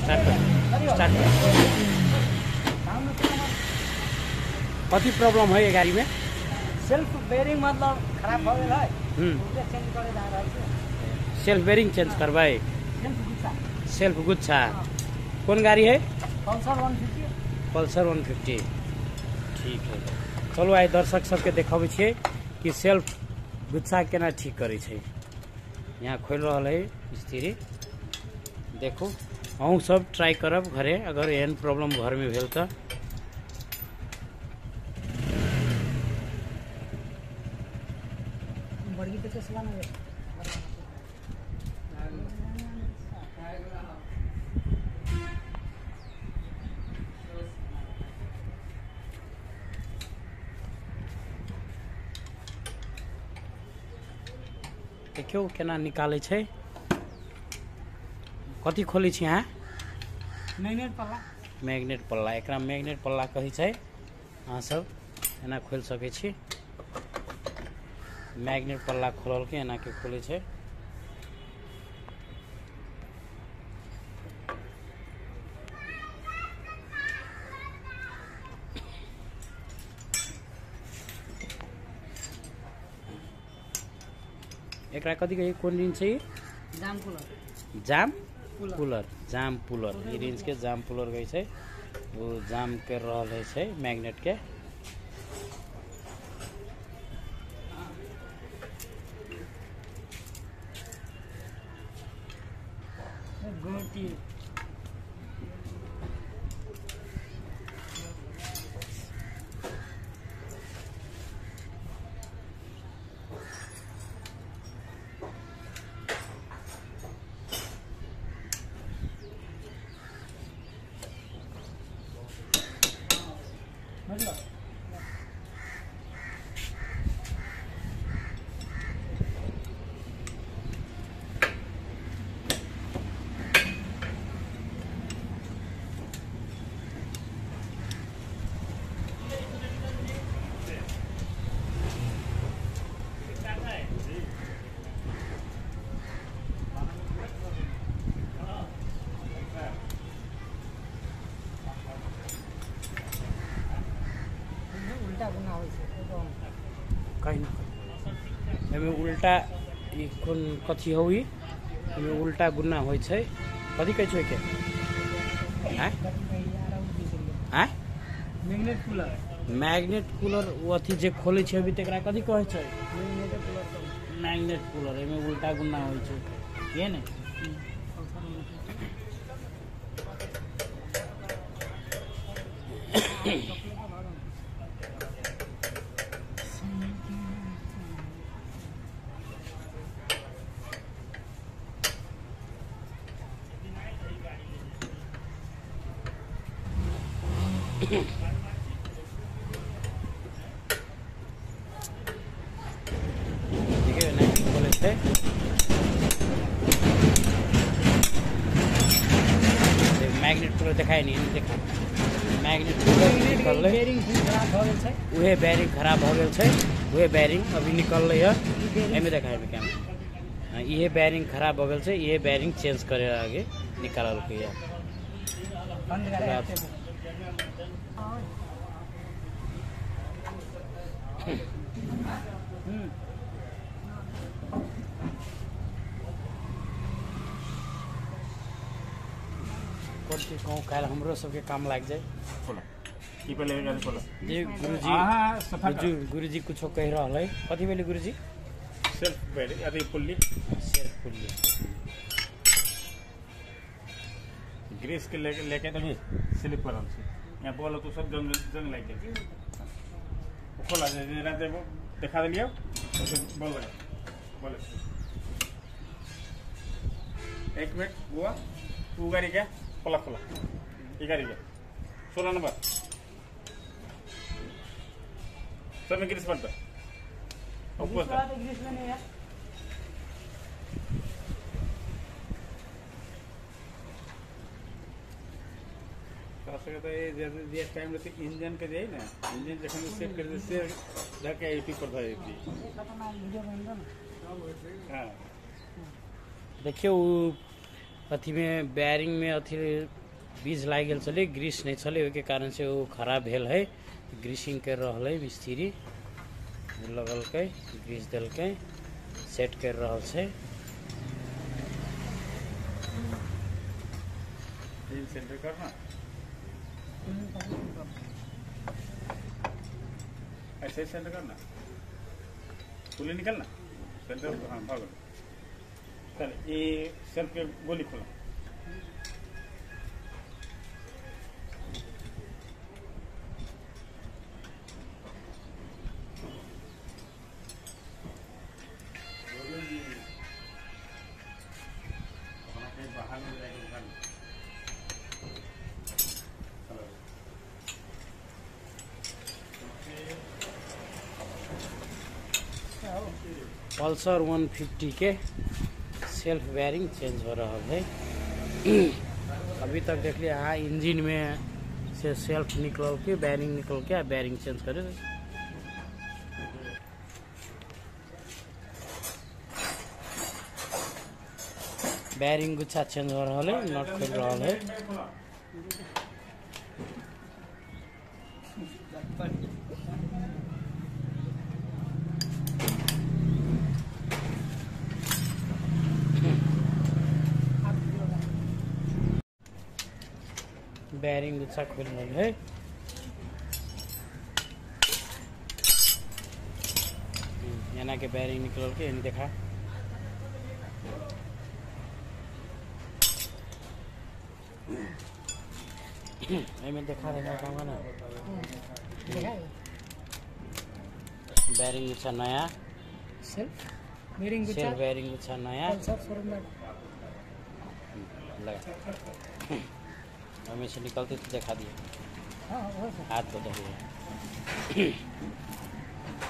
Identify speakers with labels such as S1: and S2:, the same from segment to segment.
S1: Start कर, start कर। कथी प्रॉब्लम है ये गाड़ी में?
S2: सेल्फ बेयरिंग मतलब खराब हो गेल है, ओकरे चेंज करे जा रहल छै।
S1: सेल्फ बेयरिंग चेंज करबै?
S2: सेल्फ गुच्छा।
S1: सेल्फ गुच्छा। कोन गाड़ी है?
S2: पल्सर 150।
S1: पल्सर 150, ठीक है। चलू आइ दर्शक सबके देखबै छियै कि सेल्फ गुच्छा केना ठीक करै छै। यहाँ खोलि रहल है मिस्त्री। देखू अहूँ सब ट्राई करब घरे, अगर एहन प्रॉब्लम घरमे भेल तऽ। देखियौ केना निकालै छै। कथी खोलै छी अहाँ?
S2: मैग्नेट पल्ला।
S1: मैग्नेट पल्ला, एकरा मैग्नेट पल्ला कहै छै। अहाँ सब एना खोलि सकै छी। मैग्नेट पल्ला खोललकै, एना के खोलै छै। एकरा कथी कहै, कोन रिंच छै?
S2: जाम पुलर।
S1: जाम पुलर, जाम पुलर। ई रिंच के जाम पुलर कहै छै। ओ जाम कर रहल छै मैग्नेट के।
S2: गोटी
S1: कहीं उल्टा ई कोन कथी हौ ई? एहिमे उल्टा गुना होइ छै। कथी कहै छै ओहिके? आँय?
S2: Magnet cooler.
S1: Magnet cooler ओ अथी जे खोलै छै अभी तकरा कथी कहै छै? Magnet cooler. एहिमे उल्टा गुना होइ छै, ये ने? देखियौ एना खोलै छै। मैग्नेट कूलर देखाइ नहीं, देखा मैग्नेट कूलर निकललै।
S2: बेयरिंग खराब भऽ गेल छै,
S1: उहे बेयरिंग खराब भऽ गेल छै। उहे बेयरिंग अभी निकललै है। एहिमे देखाइ कैमरा। इहे बेयरिंग खराब भऽ गेल छै। इहे बेयरिंग चेंज करे आगे निकाललकै है। कोन कहूँ काल्हि हमरो सबके काम लागि जाए। जी गुरुजी, गुरुजी कुछो कहि रहल है। कथी भेलै गुरुजी?
S3: सेल्फ बेयरिंग, अरे पुल्ली।
S1: सेल्फ पुल्ली
S3: ग्रीस के लेके तभी स्लिप करल छै। यहाँ बोलो तो सब जंग जंग लागि जाइ। खोला राते देखा देलियौ, बोल बोल। एक मिनट बुआ, ऊ गाड़ी के खोला खोला, ई गाड़ी के 16 नंबर सब में ग्रीस पड़ता।
S2: ग्रीस में नहीं है।
S3: जे टाइम रहते इंजन के जे ने, इंजन जखन सेट कर दे से धके एपी पर धऽ देती।
S1: हाँ देखियौ अथी में बैरिंग में अथी बीज लागि गेल छलै, ग्रीस नहीं छलै, ओहिके कारण से ओ खराब भेल है। ग्रीसिंग कर रहल है मिस्त्री, लगलकै ग्रीस देलकै, सेट कर रहल छै।
S3: सेंटर करना ऐसे ही सेंटर करना, गोली निकलना सेंटर। हाँ भागो चल, ये सेल्फ के गोली खोला। बाहर में जाएगा दुकान।
S1: पल्सर 150 के सेल्फ बैरिंग चेंज हो रहा है। अभी तक देख लिया हाँ, इंजन में से सेल्फ निकल के बैरिंग निकल के बैरिंग चेंज करे। बैरिंग गुच्छा चेंज हो रहा है, नट खोल रहा है। बैरिंग गुच्छा खोल रहा है। एना के बैरिंग निकल के एने देखा। एमे देखा रहे काम ना, बैरिंग गुच्छा नया,
S2: सेल्फ बैरिंग गुच्छा,
S1: सेल्फ बैरिंग गुच्छा नया लगा। हमें से निकलते तो देखा दिया, हाथ बदल गया।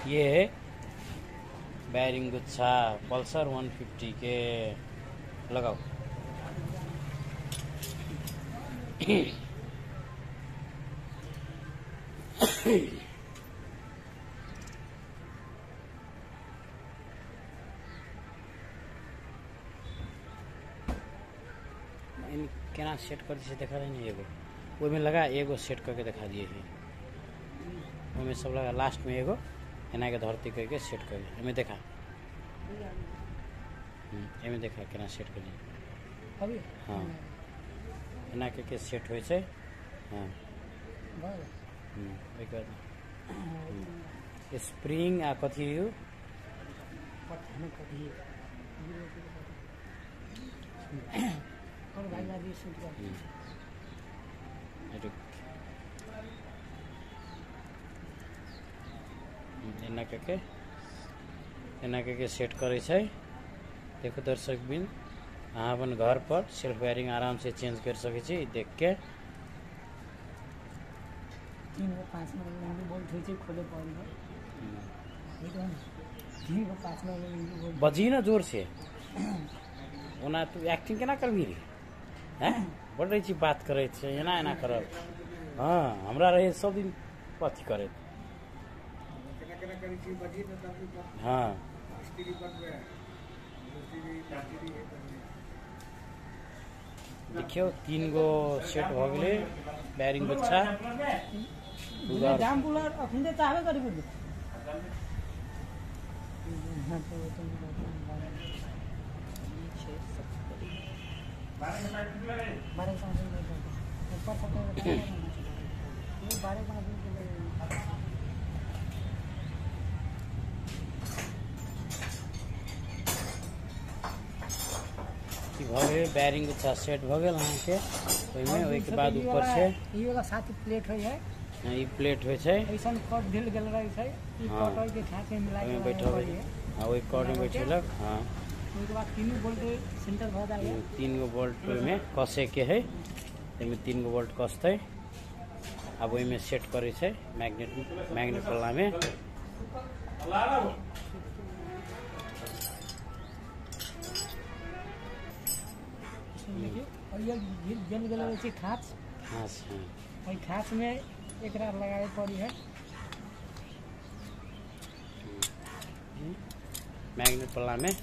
S1: ये है बैरिंग गुच्छा पल्सर 150 के, लगाओ। केना सेट कर से देखा रहे नहीं, एगो ओहिमे लगा, एगो सेट करके देखा दिए है। ओहिमे सब लगा, लास्ट में एगो एना के धरती करके सेट कर, एमे देखा, एमे देखा केना सेट कर। हाँ एना के सेट होइ छै। हाँ ओहिके बाद स्प्रिंग आ कथी एना के सेट करै छै। देखो दर्शक बिन, अहाँ अपन घर पर सेल्फ वायरिंग आराम से चेंज कर सकै छी देख के।
S2: 3 गो 5 नंबर बोल्ट होइ छै, खोले पड़ल है। 3 गो 5 नंबर बोल्ट
S1: बजी ना जोर से। ओना तू एक्टिंग केना करबी रे, हैं बड़ रहै छी बात करै छै, एना एना करब। हाँ हमरा रहे सब दिन अथी करैत। हाँ देखियो 3 गो सेट भ गेलै बैरिंग गुच्छा।
S2: जाम बुलर अखन चाहबे करी बुझु।
S1: भऽ गेल बैरिंग गुच्छा सेट भऽ गेल अहाँके ओहिमे। ओहिके बाद ऊपर से
S2: ई वाला 7 प्लेट होइ है,
S1: ई प्लेट होइ छै,
S2: ऐसन कट ढिल गेल रहै छै, ई कट के खाँच में मिला के
S1: बैठबै। हां ओहि कट में बैठेलक। हां
S2: ओहिके बाद 3 गो बोल्ट सेंटर भऽ जाय,
S1: 3 गो बोल्ट ओहिमे कसे के है, एहिमे 3 गो बोल्ट कसतै। आब ओहिमे सेट करै छै मैग्नेट, मैग्नेट वाला में।
S2: देखियो और ये जल गेल रहै छै खाँच,
S1: खाँच
S2: ओहि खाँच में एकरा लगावे पड़ी है
S1: मैग्नेट वाला में।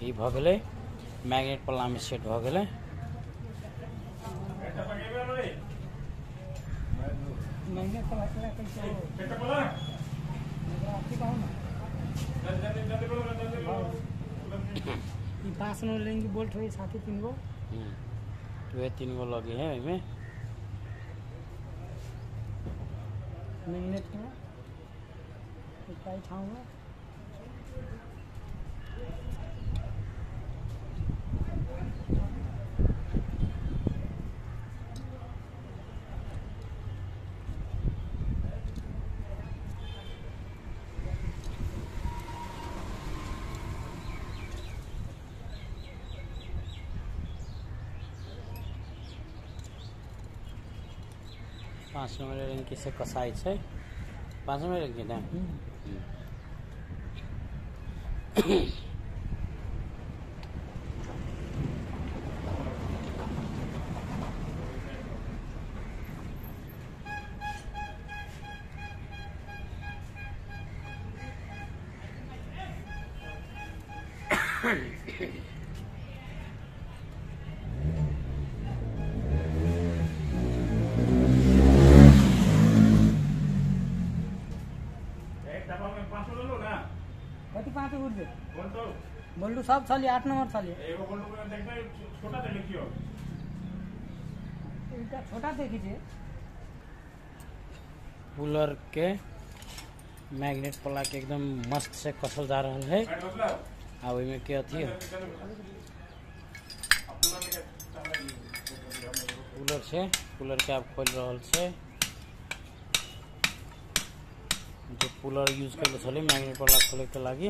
S1: ई भऽ गेलै। मैग्नेट पल्ला में सेट भ गेलै।
S2: पाँच नंबर लेंगे बोल्ट हो साथी 3 गो
S1: वह 3 गो लगे है ओइमे
S2: मैग्नेट में टाइट होगा।
S1: पाँच नंबर रंग से कसाई छै 5 नंबर रंग ना।
S2: कति 5 गुर्जे बोल्टू सब छली 8 नंबर छली।
S3: एगो बोल्टू के देखना छोटा देखियो,
S2: इनका छोटा देखी छे।
S1: कूलर के मैग्नेट पला के एकदम मस्त से कसल जा रहल है। आ ओइ में के अथी कूलर से कूलर के आप खोल रहल छे। जो कूलर यूज करले छले मैग्नेट पला खोले के लागि।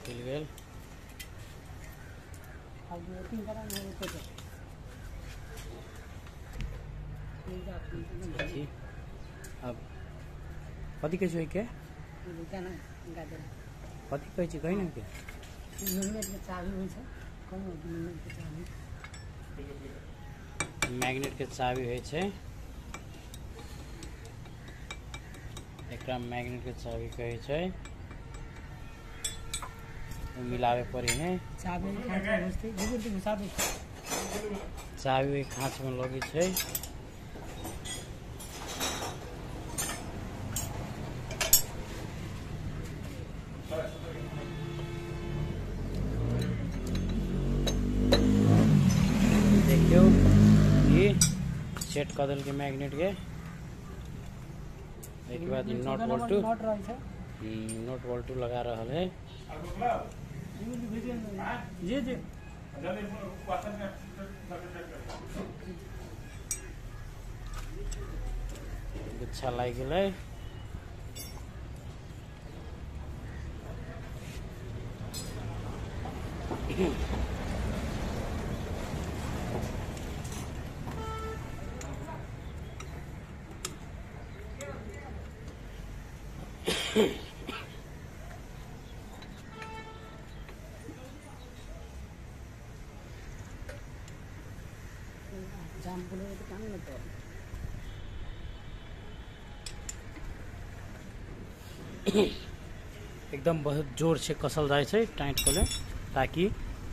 S1: खुल गेल। अब कथी कहै छै के कथी कहै छै कहि न के
S2: मैग्नेट के चाबी होइ छै। कोन मैग्नेट के चाबी?
S1: मैग्नेट के चाबी होइ छै। एकरा मैग्नेट के चाबी कहै छै। मिलावे पड़ी है
S2: चाबी खाँच में घुसते घुसते घुसा दे।
S1: चाबी खाँच में लगी छै। देखियो ये सेट कर देलकै मैग्नेट के। एक बाद नट बोल्ट
S2: नट रहै छै,
S1: नट बोल्ट लगा रहल है।
S2: जी जी
S1: गुच्छा लागि गेलै।
S2: जाम बोले तो काम नहीं तो
S1: एकदम बहुत जोर से कसल जाए छै टाइट खोले ताकि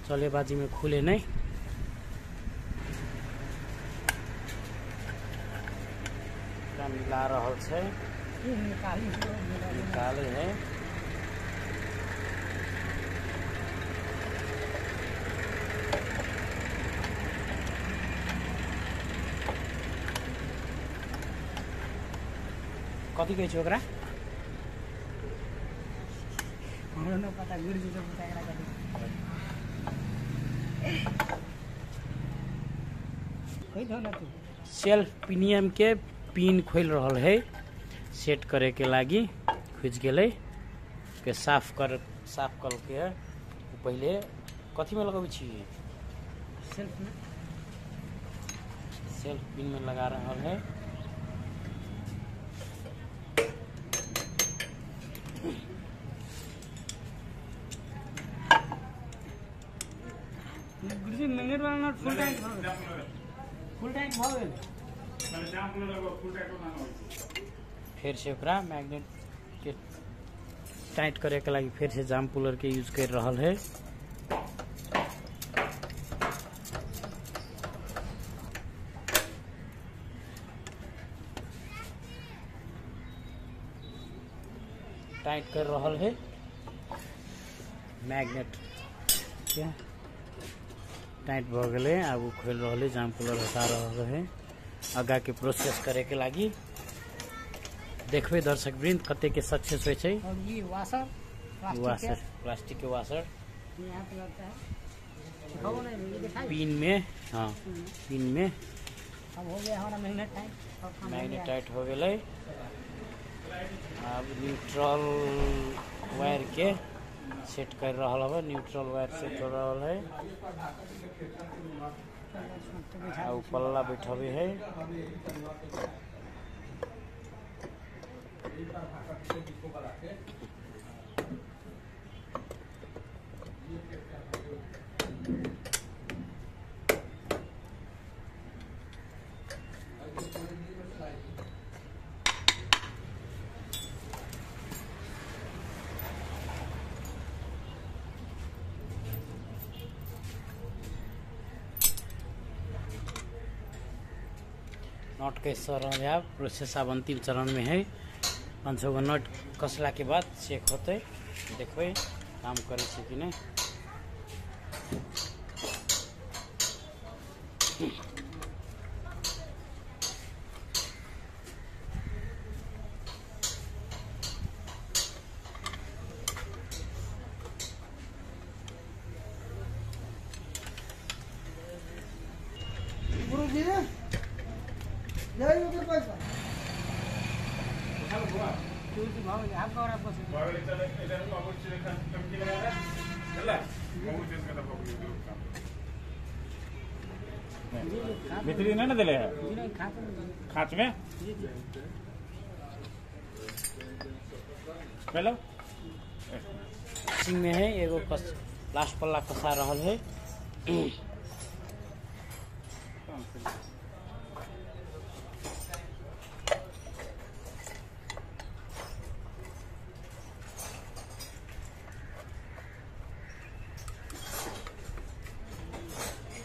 S1: चलेबाजी में खुले नहीं। मिला रहल छै, निकाले है। कथी कहै छै ओकरा?
S2: हमरा न पता, गुरुजी से पूछा एकरा कथी कहि दो न तू।
S1: सेल्फ पिनियम के पिन खोल रहल है सेट करे के लागी। खुज गेलै के साफ कर के पहिले कथी में लगबै छी?
S2: सेल्फ में,
S1: सेल्फ पिन में लगा रहल है।
S2: गुरुजी मैग्नेट वाला नट फुल टाइट भऽ गेल, फुल टाइट। टाइट भ गेल।
S1: फेर से ओकरा मैग्नेट के टाइट करे के लागि फेर से जाम पुलर के यूज कर रहल है। टाइट कर रहल है मैग्नेट क्या टाइट भ गेलै। आब उ खोलि रहल है, जाम पुलर हटा रहल है आगा के प्रोसेस करे के लागि। देखबै दर्शक वृंद कते के सक्सेस होइ छै।
S2: और ये वाशर
S1: वाशर प्लास्टिक के वाशर
S2: यहाँ पे लगता है, दिखाओ ना ये दिखाई
S1: पिन में। हाँ पिन में
S2: अब हो गया हमारा मैग्नेट टाइट,
S1: मैग्नेट टाइट हो गेलै। अब न्यूट्रल वायर के सेट कर रहल है, न्यूट्रल वायर सेट हो रहल है। आ उ पल्ला बैठबे है। नट कस रहल है, प्रोसेस आब अंतिम चरण में है। 500 गो नट कसला के बाद चेक होते, देखबै काम करे छै कि नहीं।
S2: गुरुजी पैसा
S3: भीतरी नहीं ना दिले है खाँच में पहले
S1: में है एगो कस लास्ट पल्ला कसा रहल है।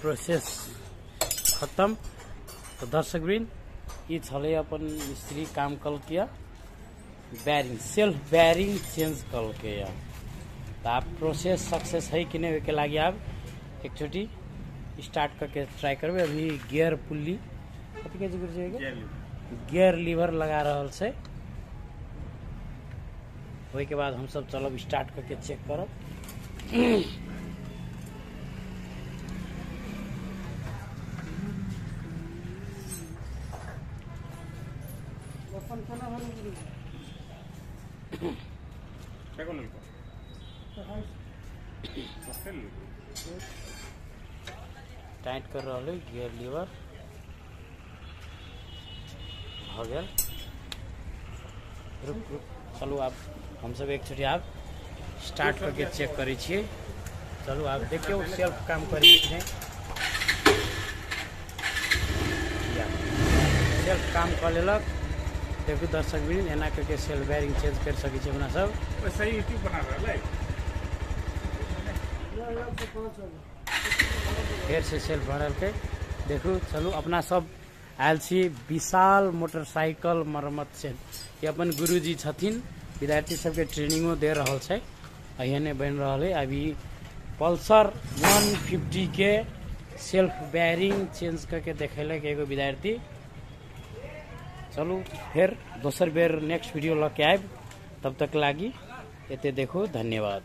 S1: प्रोसेस खत्म। तो दर्शकवृंद ई छलै अपन मिस्त्री काम कलके बैरिंग सेल्फ बैरिंग चेंज कलके। तो आप प्रोसेस सक्सेस है कि नहीं ओहिके लागि आप एकचोटि स्टार्ट करके ट्राई करबै। अभी गियर पुल्ली कथी कहै छै गुरुजी, गियर लीवर लगा रहल छै। ओहिके बाद हमसब चलब स्टार्ट करके चेक करब। टाइट कर रहल है गियर लीवर भ गेल। रुक रुक चलू आब हमसब एकचोटि आब स्टार्ट करके चेक करै छियै। चलू आब देखियौ सेल्फ काम करै कि नहि। सेल्फ काम कऽ लेलक। देखू दर्शक वृंद एना करके सेल्फ बैरिंग चेंज कर सकै छी अपना सब।
S3: सही यूट्यूब बना रहल है।
S1: फेर से सेल्फ भरलकै। देखू चलू अपना सब आयल छी विशाल मोटरसाइकिल मरम्मत से। ये अपन गुरुजी छथिन, विद्यार्थी सबके ट्रेनिंगो दे रहल छै। एहने बनि रहल है। अभी पल्सर 150 के सेल्फ बैरिंग चेंज करके देखेलक एगो विद्यार्थी। चलू फिर दोसर बेर नेक्स्ट वीडियो लऽ के आयब, तब तक लागी एते देखू। धन्यवाद।